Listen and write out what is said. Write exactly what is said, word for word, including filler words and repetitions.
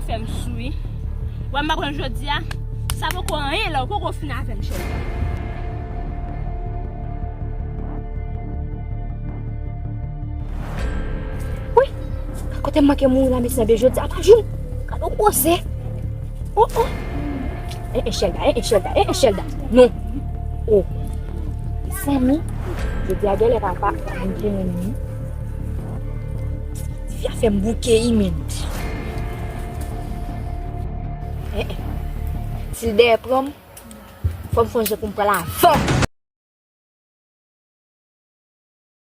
Fè m sou wi. Wè m pa pran jodi a. Sa poko anyen la, ou poko fin avè m, chèlbè. Wi, kote m manke mouri la, mesye, jodi a pa jou m. Gade yon koze. Oh, oh. Eh, eh, chèlbè, eh, eh, chèlbè, eh, eh, chèlbè. Non. Oh. Mezanmi, jodi a genlè papa, mwen gen menm wi. Tifi a fè m bouke wi, men. Eh, eh. Si l dèyè pran m, fò m fè yon jan pou m pran l avan.